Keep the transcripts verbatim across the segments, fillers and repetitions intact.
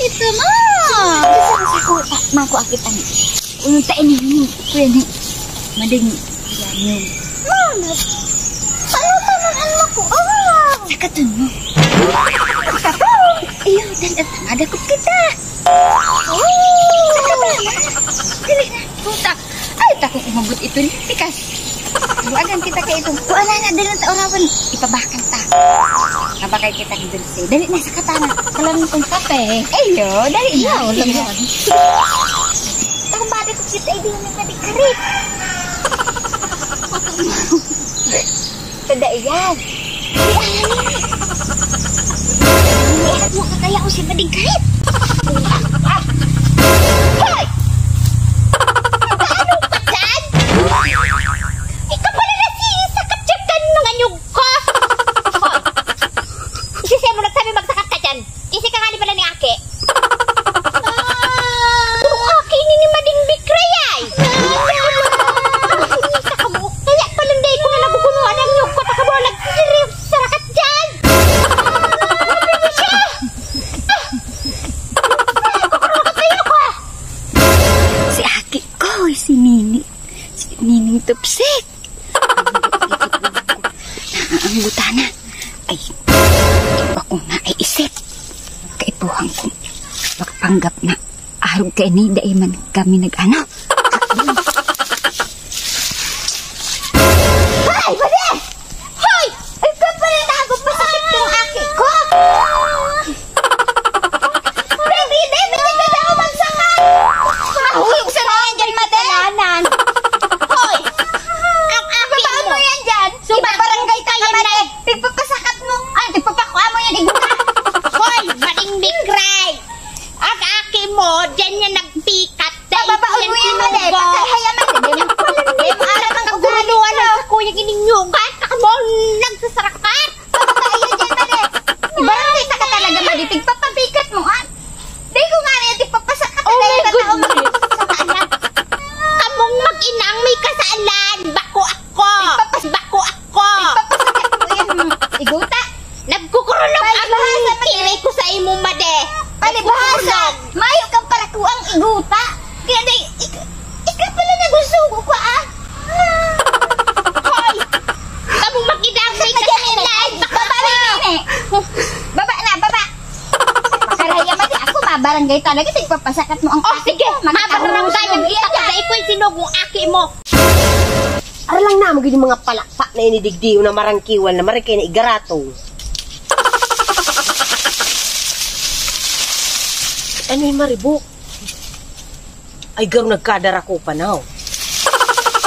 Tama! Gusto ko sa kuta. Mako akit ang unta ini. Kuya ni. Mading. Yan yun. Mama! Ano ka man ang mako? Ah! Sa katon mo. Sa katon? Iyo, dan at madakop kita. Oh! Sa katon. Dili na. Puta. Ay, takong umabot ito ni Pikas. Buwagan kita kay itong kuha na nga, dali na ta orawan. Ipabakal ta. Mabakal kita ni Dulce. Dali na sa katana. Kalan kong kape. Ayo, dali na. Iyo, dali na. Takong bati ko kita, ay di na pwede karit. Tada iyan. Ihat mo ka kaya o si Mading Karit? Hoy! Paano ka dyan? Ikaw pala na si sakat dyan kan mga nyug ko! Hoy! Isisay mo nagsabi magsakat ka dyan! Isi ka nga ni pala ni Aki. Ang Aki ini ni Mading Bikray ay. Sa kabuok. Kaya pala hindi ko na nagugunuan ang nyug ko. Takabo, nagsisiriw sa rakat dyan. Ano siya? Ah! Nagugunuan kayo ko. Si Aki ko, si Nini. Si Nining Tupsik. Ang butana. Ay, iba ko naiisip. Kaipuhan ko magpanggap na arog kaini, dai man kami nag-ano. Hoy, pwede! Hoy! Ikaw pala tago pa sa ang aki ko! Baby, David, ikaw na ako magsakat! Mahulog sa mga dyan, mate! Hoy! Ang aki mo! Ano yan dyan? Ibabarangay ka na, mate! Tigpapasakat mo! Ay, tigpapakwa mo yan, iguta! Hoy! Maling bikray! Ang aki mo, dyan yan nagpikat! Pababaon mo yan, mate! Patay, hayaman! Di mo alam ang ugali mo! Kuyang ininyo, gata mo! Nagsasarakat! Pababa, iyo dyan, mali. Ibarangay ta ka talaga, mali. Tigpapabigat mo, ha? Dai ko nga na yan, tigpapasakat na yung tao mo. Sa kaanak. Kamong mag-ina ang may kasalan. Bako ako. Tigpapas- Bako ako. Tigpapasakat mo yan, iguta. Nagkukurulog ang tiray ko sa imo, made. Palibhasa. Mayo kang parakuang iguta. Kaya dai, ik-, ikaw pala na gusto ko, ah. Hoy! Kamong mag-ina ang may kasalan! Baba na, nene! Baba na, baba! Makaraya man di ako, mabarangay talaga, tigpapasakat mo ang... Oh, sige! Mabarangay ang kita ko, dai ko yung sinugong aki mo! Ara lang na, magiging mga palakpak na inidigdiyo na marangkiwan na marikay na igaratong. Ano yung maribok? Ay, garo nagkadara ko pa na, oh.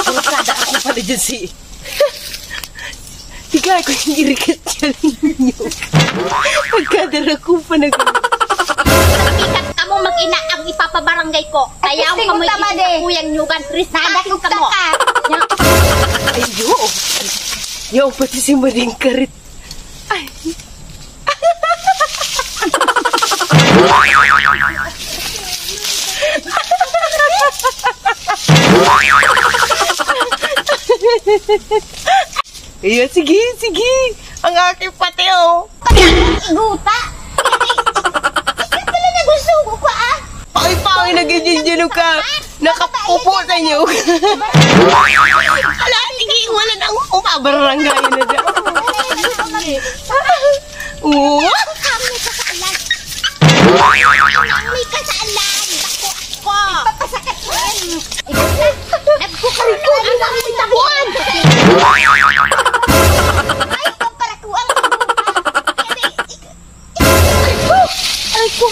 Garo nagkadara ko pa na dyan si... Tigay ko yung irikat dyan ninyo. Nagkadara ko pa na garo. Ikat kamo mag-ina ang ipapabarangay ko. Kaya ang kamoy kuyang nyugan, risakit kamo. Ay, yo. Yo, pati si Mading Karit. Ay. Iya, sige, sige. Ang aking pati, oh. Iguta. Ikaw pala na gusto ko, ah. Ay, pangin na ganyan dyan, oh, ka. Nakapupo sa inyo. Ala, sige, wala na akong umabarangay na dyan. Oo. Kami sa kailan. Kami ka sa alam. Bako ako. Ipapasakit mo yan. Nagkukarito ang mga tabuan. Ay, kaparakuan ko. Aray ko! Aray ko!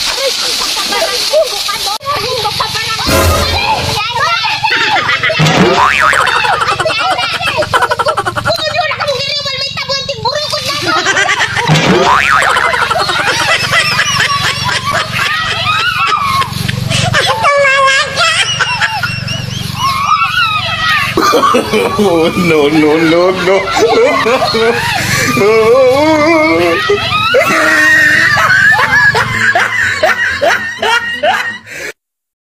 Aray ko! Papabarangay ko kamo! Aray ko! Papabarangay ko kamo! Kung ano na kamo giniwal, may tabuan, tigburukod na ako! Oh, no, no, no, no.